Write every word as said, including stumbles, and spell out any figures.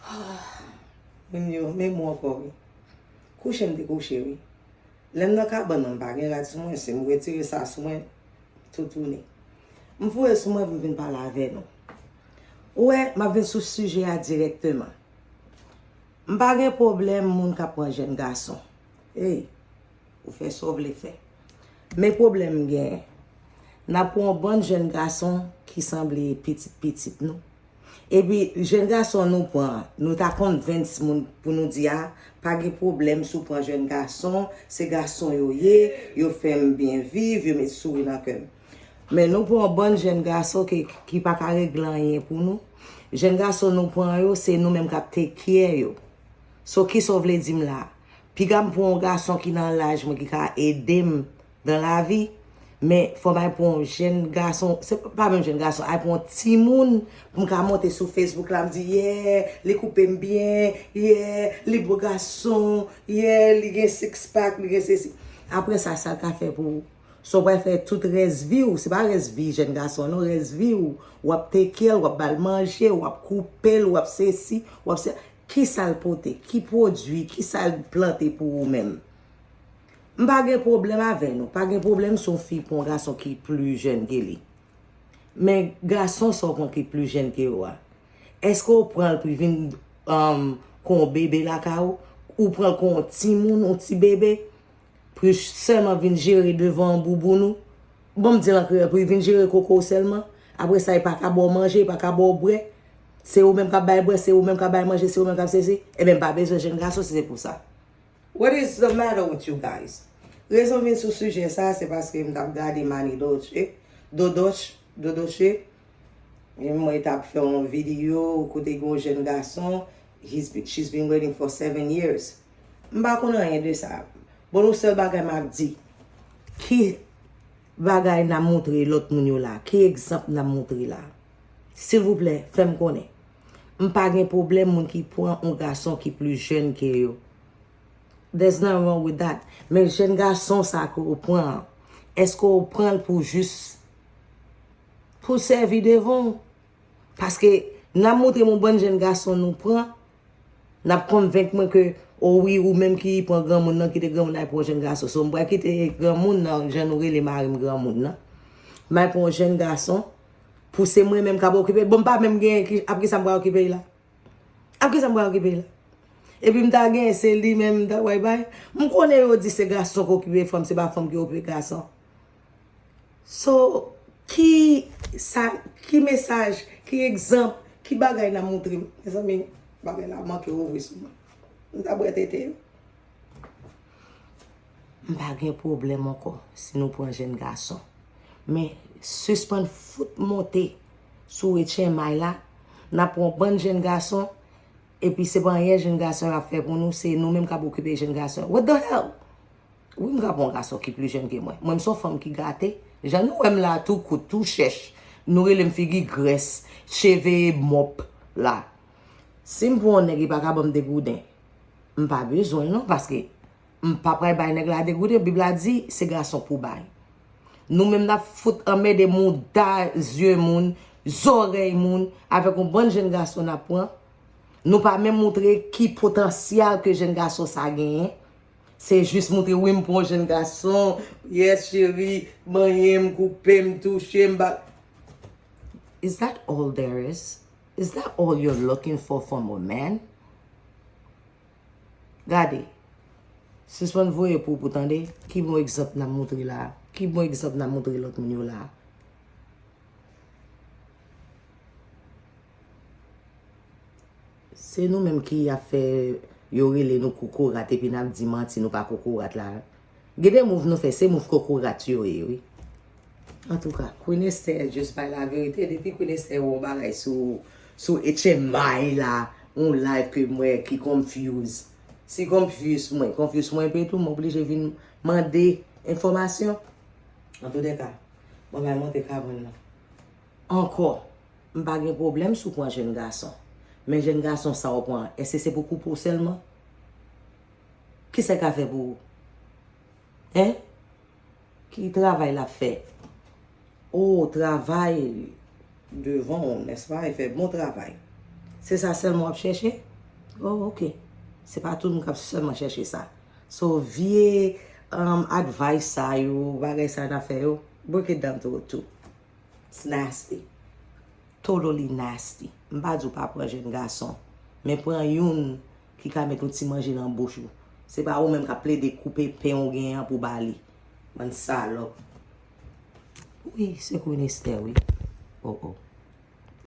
Moun yo, men mwen ankò wi. Kouche m te kouche wi. Lè m nan kabann nan, m pa gen rad sou mwen, si m retire sa sou mwen, tou tounen. M voye sou mwen pou m vin pale avè nou. Ou wè, m ap vin sou sijè a dirèkteman. M pa gen pwoblèm moun k ap pran jèn gason. Ey, ou fè sa w vle fè. Men pwoblèm m genyen, n ap pran yon bann jèn gason ki sanble pitit pitit nou. Epi, jèn gason nou pran, nou ta konn vennsèt moun pou nou di, a, pa gen pwoblèm si w pran jèn gason, se gason yo ye, yo fè m byen viv, yo met souri nan kè m. Men nou pran yon bann jèn gason ki, ki pa ka regle anyen pou nou. Jèn gason nou pran yo, se nou menm k ap take care yo. So, kisa w vle di m la? Piga m pran yon gason ki nan laj mwen, ki ka ede m dans la vie, men fò m al pran yon jèn gason, se pa menm jèn gason, al pran yon timoun pou m ka monte sou Facebook la, m di, yeah, li koupe m byen, yeah, li bo gason, yeah, li gen six pack, li gen sesi. Apre sa, sa l ka fè pou ou? So, w pral fè tout rès vi w, se pa rès vi jèn gason, non, rès vi w, w ap take care l, w ap ba l manje, w ap koupe l, w ap sesi, w ap se, ki sa l pote, ki pwodui, ki sa l plante pou ou menm? M pa gen pwoblèm avè nou, pa gen pwoblèm si yon fi pran yon gason ki pli jèn ke li. Men gason sa w pran ki pli jèn ke ou a, èske w pran l pou l vin, um, kon yon bebe lakay ou? Ou pran l kon yon timoun, yon ti bebe, pou l sèlman vin jere devan bouboun ou? Bon, m di l an kreyòl, pou l vin jere koko w sèlman? Apre sa, li pa ka ba w manje, li pa ka ba w bwè? Se ou menm k ap ba l bwè, se ou menm k ap ba l manje, se ou menm k ap sesi? Ebyen, m pa bezwen jèn gason si se pou sa. What is the matter with you guys? Rezon m vin sou sijè sa, se paske m t ap gade Mani Doche, Dodoche, Dodoche. E mwen t ap fè yon videyo kote gen yon jèn gason, he's be-, she's been waiting for seven years. M pa konn anyen de sa. Bon, yon sèl bagay m ap di. Ki bagay n ap montre lòt moun yo la? Ki egzanp n ap montre la? Silvouplè, fè m konnen. M pa gen pwoblèm moun ki pran yon gason ki pli jèn ke yo. There's nothing wrong with that. Men jèn gason sa ke w pran an, èske w pran l pou jis pou l sèvi devan w? Paske n ap montre m yon bann jèn gason nou pran, n ap konvenk mwen ke, o wi, ou menm ki pran granmoun nan, kite granmoun nan al pran yon jèn gason. So, m pral kite granmoun nan, jan nou rele mari m granmoun nan. M al pran yon jèn gason, pou se mwen menm k ap okipe l. Bon, m pa menm gen ki, ap kisa m pral okipe l la? Ap kisa m pral okipe l la? Epi m ta gen, se li menm m ta pral bay. M konnen yo di se gason k okipe fanm, se pa fanm ki okipe gason. So, ki sa, ki mesaj, ki egzanp, ki bagay n ap montre m? Mezanmi, bagay la manke ouvri sou mwen. M ta bwè tete yo. M pa gen pwoblèm ankò si nou pran jèn gason. Men, sispann fout monte sou H M I la. N ap pran yon bann jèn gason, epi se pa anyen jèn gason yo ap fè pou nou, se nou menm k ap okipe jèn gason yo. What the hell? Wi, m ka pran yon gason ki pli jèn ke mwen. Mwen, m se yon fanm ki gate. Jan nou wè m la, tou kout, tou chèch. Nou rele m figi grès, cheve mòp la. Si m pran yon nèg, li pa ka ban m de gouden, m pa bezwen l non, paske m pa pral bay nèg la de gouden. Bib la di, se gason pou bay. Nou menm n ap fout anmède mouda, zye moun, zòrèy moun, avèk yon bann jèn gason n ap pran. Nou pa menm montre ki potansyèl ke jèn gason sa genyen. Se jis montre, wi, m pran yon jèn gason. Yes, cheri, manyen m, koupe m, touche m, ba. Is that all there is? Is that all you're looking for from a man? Gade. Sispann voye poupou, tande. Ki bon egzanp n ap montre la? Ki bon egzanp n ap montre lòt moun yo la? Se nou menm ki ap fè yo rele nou kokorat, epi n ap di manti, nou pa kokorat la. Gen de mouv nou fè, se mouv kokorat yo ye, wi. Antouka, Queen Esther just bay la verite. Depi Queen Esther wè yon bagay sou, sou H M I la, yon live ke m wè ki confuse. Si confuse mwen, confuse mwen epi tou, m oblije vin mande enfòmasyon. Antoudèka, mwen bay monte kabann nan. Ankò, m pa gen pwoblèm si w pran jèn gason. Men jèn gason sa w pran, èske se pou koupe w sèlman? Kisa l ka fè pou ou? Hein? Ki travay l ap fè? O, travay devan w, nèspa? E fè bon travay. Se sa sèlman w ap chèche? Oh, ok. Se pa tout moun k ap sèlman chèche sa. So, vye um, advice sa yo, bagay sa n ap fè yo, break it down to two. It's nasty. Totally nasty. M pa di w pa pran jèn gason, men pran youn ki ka met yon ti manje nan bouch ou. Se pa ou menm k ap plede koupe pen ou genyen an pou ba li. Bann salòp. Wi, se Queen Esther, wi. Oh, oh.